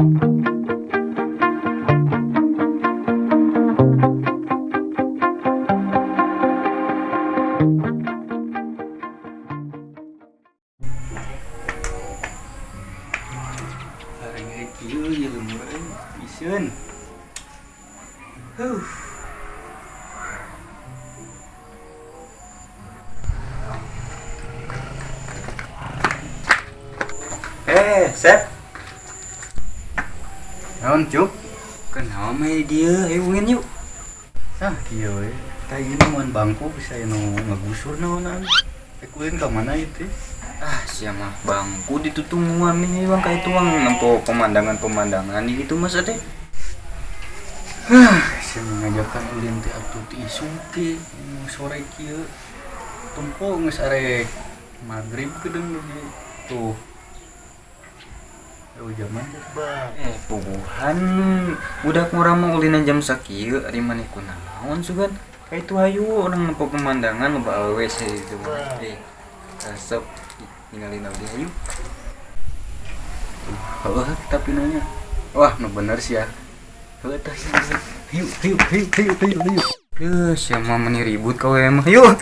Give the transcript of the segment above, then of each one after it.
Areng kieu ieu lembur euy, iseun. Huh. Eh, Sep. Naon, Cuk? Kenapa main dia? Ayo ungin yuk. Ah, kieu we. Tah ieu nemuan bangku bisa nu ngagusur naonan. Ulin ka mana ieu teh? Ah, siapa bangku ditutungguan nih bang kayak tuang nempo pemandangan-pemandangan gitu mas teh. Hah, sia ngajakan ulin teh atuh ti isuk teh sore kieu. Tempo geus arek magrib kedeung lagi. Tuh. Oh, zaman teh. Eh, puguhan budak murah mau ulinan jam sakieu ari maneh kunaon sugan. Kayak itu hayu orang nempo pemandangan loba awewe sih itu. Eh, resep ninggalin audi hayu. Heuh, tapi nanya. Wah, nu bener sih ya. Heuh tah sih. Hayu, hayu, hayu, hayu, hayu, hayu. Duh, siapa meni ribut kau emang. Yuk.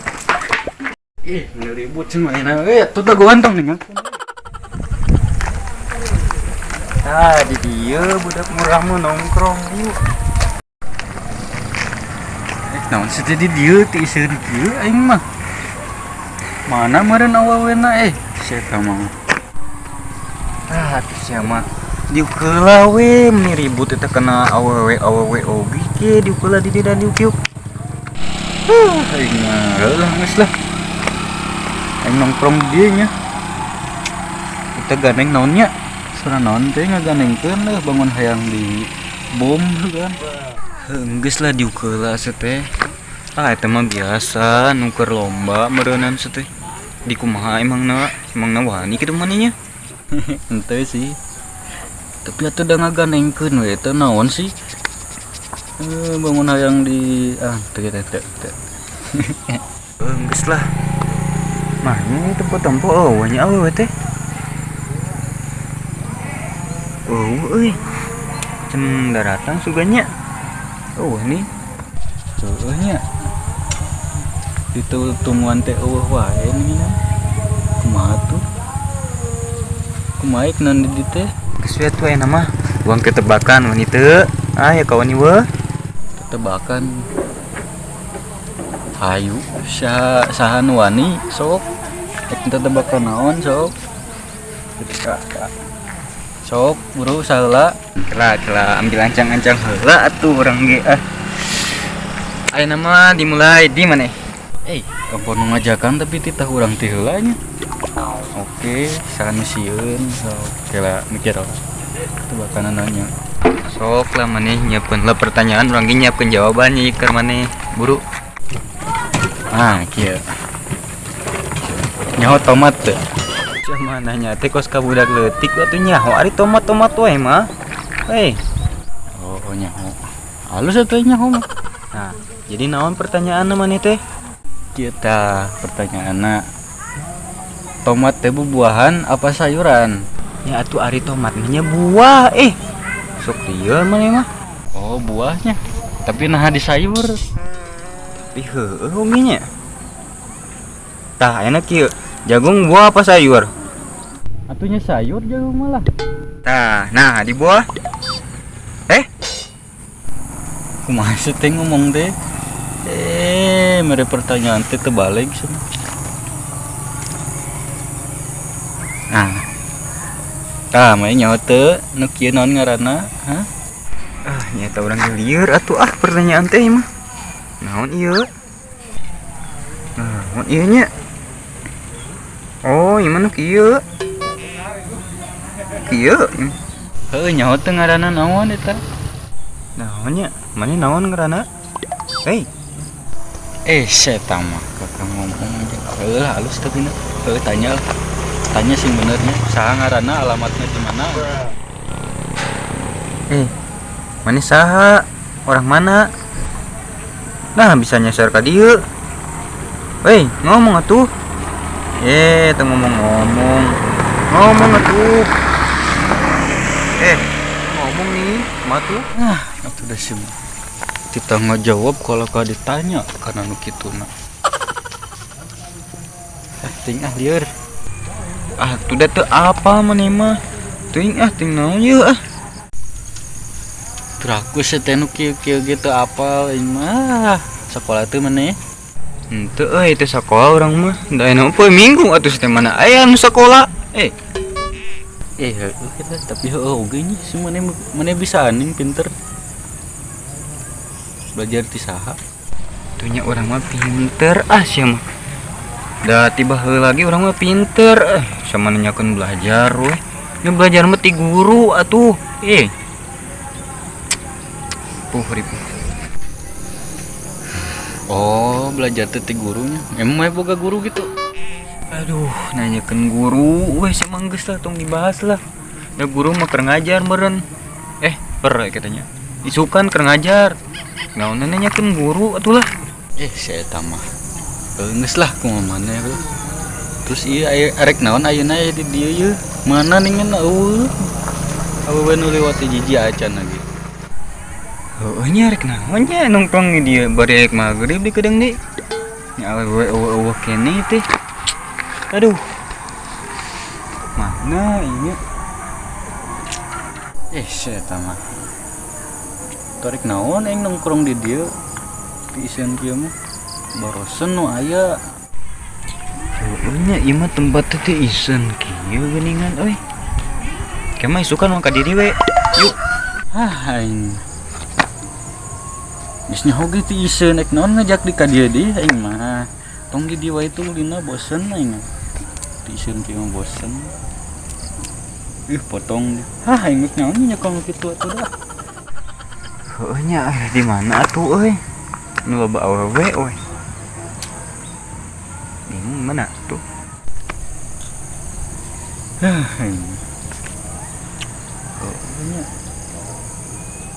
Ih, meni ribut sih mainan. Eh, tuh dagoan tong nih. Tah, di dia budak murah mah nongkrong yuk. Eh, naon sih teh di dieu ti iseun kieu aing mah. Mana meureun awewena eh, si eta mah. Ah, tuh siapa diukeula we meni ribut eta kena awewe awewe oge ke diukeula di dieu dan diuk. Huh, aing mah lah geus lah. Aing nongkrong di dieu nya. Eta gandeng naon nya? Sora naon teh ngaganengkeun lah bangun hayang di bom kan. Geus lah diukeula teh. Ah, eta mah biasa nuker lomba meureunan teh. Di kumaha emangna? Emangna wani kitu manehnya? Henteu sih. Tapi atuh da ngaganengkeun we eta naon sih? Eh, bangun hayang di ah teu teu teu. Teu. Geus lah. Mah ini tempo-tempo eueuh nya awewe teh. Eueuh euy. Cem daratang suganya. Eueuh nih. Heueuh nya. Ditutungguan teh eueuh wae nih. Kumaha tuh? Kumaha nan di teh? Geus we atuh aya mah. Uang ketebakan wani teu. Ah ya kawan ieu. Tebakan. Hayu, saha saha nu wani sok. Rek tebakan naon sok. Sok buru saheula. Kela kela ambil ancang-ancang heula atuh urang ge ah. Ayeuna mah dimulai di mana? Eh, ampun nu ngajakan tapi titah urang teh heula nya. Oke, saha nu sieun sok. Kela mikir lah. Tebakan nanya. Sok lah maneh nyiapkeun lah pertanyaan urang ge nyiapkeun jawabannya ieu keur maneh buru. Ah, kieu. Nyaho tomat teu? Sia nanya teh kos ka budak leutik atuh nyaho ari tomat-tomat wae mah. Hei. Oh, oh nyaho. Halus atuh nyaho mah. Nah, jadi naon pertanyaanna maneh teh? Kieu tah pertanyaanna. Tomat teh bubuahan apa sayuran? Ya atuh ari tomat mah nya buah eh. Sok lieur maneh mah. Oh, buahnya. Tapi naha di sayur. Tapi heueuh oge nya. Tah ayeuna kieu, jagung buah apa sayur? Atunya sayur jagung malah. Tah, nah di buah. Eh, Kumaha sih teh ngomong teh? Eh, mere pertanyaan teh terbalik sih. Nah. Tah, mah nyaho teu nu kieu naon ngaranna? Hah? Ah, nyata urang ge lieur atuh ah pertanyaan teh mah. Naon ieu? Naon ieu nya? Oh, ieu mah nu kieu. Kieu. Heuh, nyaho teu ngaranna naon eta? Naon nya? Mane naon ngaranna? Hei, Eh, eta mah kakak ngomong aja. Heuh lah, halus tapi na. Heuh, tanya lah. Tanya sing benernya. Saha ngaranna, alamatnya di mana? Eh, mane saha? Orang mana? Nah, bisa nyasar ka dieu. Hei, ngomong atuh. Eh, teu ngomong-ngomong. Ngomong atuh. Eh, Ngomong nih, matu. Ah, atuh da sim. Kita ngajawab kalau kau ditanya karena nu kituna. Ah, ting ah lieur. Ah, tuh da teu apa maneh mah. Teuing ah, ting naon ieu ah. Teraku teh nu kieu-kieu gitu apal aing mah. Sekolah teu maneh? Henteu euy, teu sakola urang mah. Da aya poe Minggu atuh teh mana aya nu sakola. Eh, Eh, heueuh kita tapi heueuh oge nya si maneh maneh bisa aning pinter. Belajar ti saha? Tuhnya urang mah pinter ah sia mah. Da tiba heula lagi urang mah pinter eh sama nanyakeun belajar weh. Nya belajar mah ti guru atuh. Eh. Puh ribu. Oh, belajar teh ti gurunya. Emang maneh boga guru gitu? Aduh, nanyakeun guru weh sia mah geus lah tong dibahas lah. Da guru mah keur ngajar meureun. Eh, per katanya. Isukan keur ngajar. Naon nanyakeun guru atuh lah. Eh, si eta mah. Geus lah kumaha maneh we. Terus ieu aya arek naon ayeuna aya di dieu yeuh? Mana ningan eueuh. Awewe nu liwat ti jiji acan lagi. Heueuh nya rek naon nya nongkrong di dieu bari rek magrib di kedeung deui. Nya awewe eueuh-eueuh keneh teh. Aduh. Mana ieu? Eh, si eta mah. Tarik naon aing nongkrong di dieu? Di isian kieu mah. Barosen nu aya. Heueuh nya ieu mah tempat teh isen kieu geuningan euy. Ke mah isukan mah ka diri we. Yuk. Ah, aing. Geus nyaho ge ti iseun ek naon ngajak di ka dieu deui aing mah. Tong di dieu wae tuh lina bosen aing. Ti iseun kieu mah bosen. Ih, potong. Hah, aing geus naon nya kalau kitu atuh dah. Heueuh nya di mana atuh euy? Nu loba awewe euy. Bingung mana tuh? Hah, aing. Heueuh nya.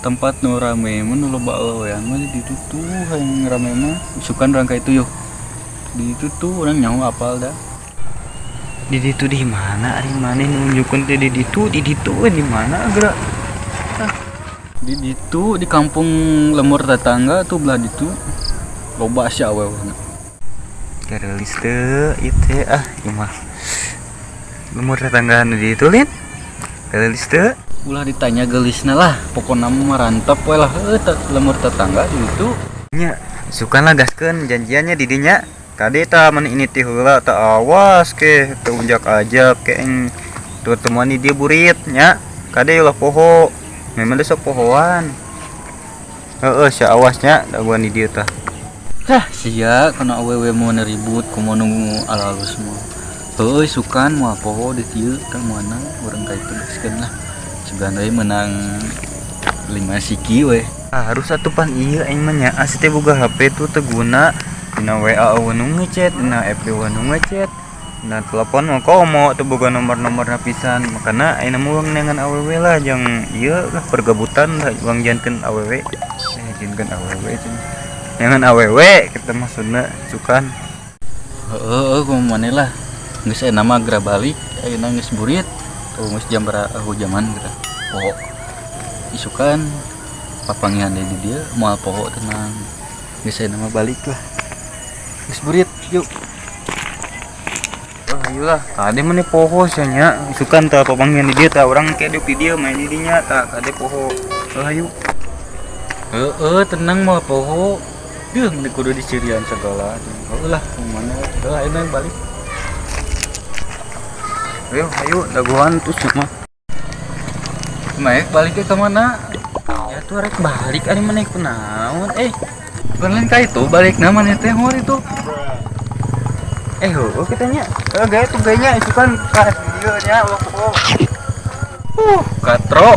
Tempat nu rame mah nu loba awewean mah di ditu tuh hayang rame mah. Isukan urang ka itu yuk. Di ditu tuh urang nyaho apal dah. Di ditu di mana ari maneh nunjukkeun teh di ditu we di mana geura? Di ditu di kampung lemur tetangga tuh belah ditu. Loba si awewena. Garelis teu ieu teh ah ieu mah. Lemur tetangga nu di ditu lin? Garelis teu? Ulah ditanya gelisna lah, pokona mah rantep we lah heueuh lemur tetangga di ditu. Nya, isukan lah gaskeun janjiannya di dinya. Kade tah mun ini teh heula tah awas ke teu unjak aja ke eng pertemuan di dieu burit nya. Kade ulah poho. Memang teh sok pohoan. Heeh, sia awasnya daguan di dieu tah. Tah sia kana awewe mun ribut kumaha nu alalus mah. Heueuh isukan moal poho di dieu tah mana urang ka itu gaskeun lah. Sugan deui meunang 5 siki we. Ah, harus atuh pan ieu aing mah nya. Asli teh boga HP tuh teu guna. Dina WA eueuh nu ngechat, dina FB eueuh nu ngechat. Dina telepon mah komo teu boga nomor-nomorna pisan. Makana ayeuna mah urang neangan awewe lah jang ieu lah pergabutan lah urang jankeun awewe. Eh jankeun awewe cenah. Neangan awewe kitu maksudna sukan. Heeh, kumaha maneh lah. Geus ayeuna mah geura balik, ayeuna geus burit. Tuh geus jam hujaman geura. Poho. Isukan papanggihan deui di dieu moal poho tenang. Geus ayeuna mah balik lah. Geus burit, yuk. Oh, ayolah, kade maneh poho sia nya. Isukan tah papanggihan di dieu tah urang ke diuk di dieu main di dinya tah kade poho. Heuh hayu. Heeh, tenang moal poho. Duh, meni kudu dicirian segala. Heueuh lah, kumaha. Heuh, ayeuna balik. Ayo, ayo, dagoan terus mah. Maek baliknya ke mana? Ya tuh rek balik ari maneh kunaon eh. Bukan lain ka itu balik na maneh teh hor itu. Eh, heueuh kitanya. Heuh, gaya tuh gayanya isukan ka dieu nya ulah poho. Katro.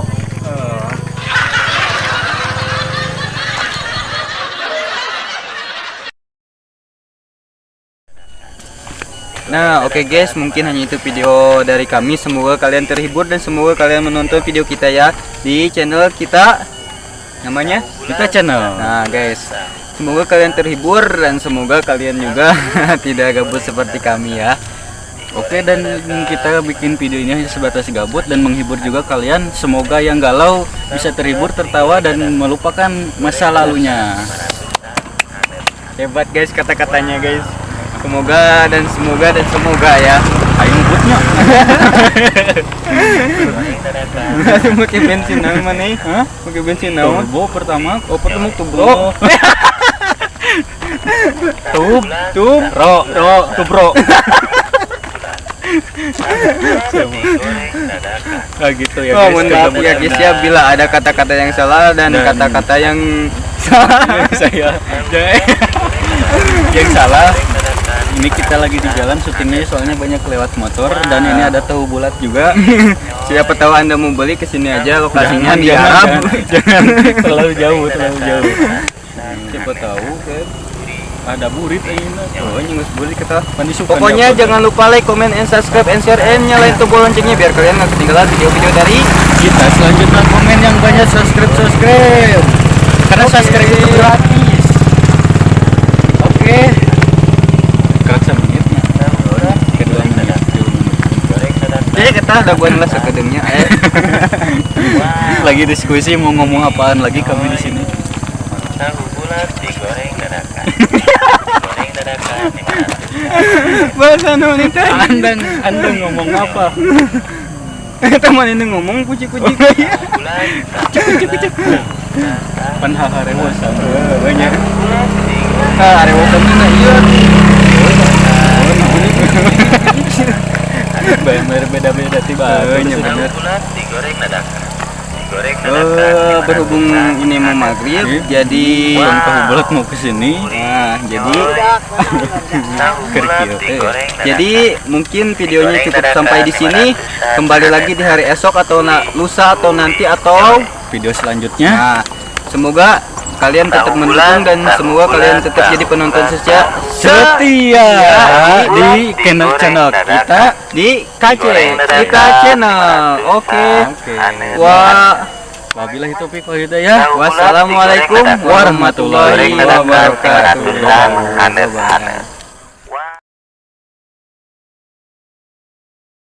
Nah, oke guys, mungkin hanya itu video dari kami. Semoga kalian terhibur dan semoga kalian menonton video kita ya di channel kita. Namanya Kita Channel. Nah, guys, semoga kalian terhibur dan semoga kalian juga tidak gabut seperti kami ya. Oke, dan kita bikin video ini hanya sebatas gabut dan menghibur juga kalian. Semoga yang galau bisa terhibur, tertawa, dan melupakan masa lalunya. Hebat guys kata-katanya guys. Semoga dan semoga dan semoga ya. Ayo ngebutnya. Pakai bensin nama nih? Hah? Pakai bensin nama? Turbo pertama. Oh, pertama turbo. Tub, tub, ro, ro, tubro. Nah, gitu ya oh, guys. Mohon maaf ya guys ya bila ada kata-kata yang salah dan kata-kata yang salah. Saya yang salah. Ini kita lagi di jalan syutingnya soalnya banyak lewat motor dan ini ada tahu bulat juga. Siapa tahu Anda mau beli kesini aja, lokasinya jangan, di jangan, Arab. Jangan terlalu jauh, terlalu jauh. Siapa tahu kan ada burit ini. Oh, ini ngus burit kita. Pokoknya jangan lupa like, comment, and subscribe, and share, and nyalain tombol loncengnya biar kalian nggak ketinggalan video-video dari kita. Selanjutnya komen yang banyak, subscribe. Karena subscribe itu gratis. Oke. Menitnya. Kedua menit. Jadi kita ada gua ngelas sekedengnya. Lagi diskusi mau ngomong apaan lagi kami di sini. Tahu bulat digoreng dadakan. Goreng dadakan. Bahasa naon itu? Anda ngomong apa? Teman ini ngomong kuci-kuci. Kuci-kuci. Pan haharewosan. Banyak. Harewosan mah ieu. Beda-beda tiba. Bener. Digoreng dadakan. Digoreng dadakan. Berhubung ini mau maghrib, jadi tahu bulat mau kesini. Nah, jadi jadi mungkin videonya cukup sampai di sini. Kembali lagi di hari esok atau lusa atau nanti atau video selanjutnya. Nah, semoga kalian tetap mendukung dan semoga kalian tetap jadi penonton setia di channel kita di KC Kita Channel. Oke. Wah, wabillahi taufiq wal hidayah. Wassalamualaikum warahmatullahi wabarakatuh.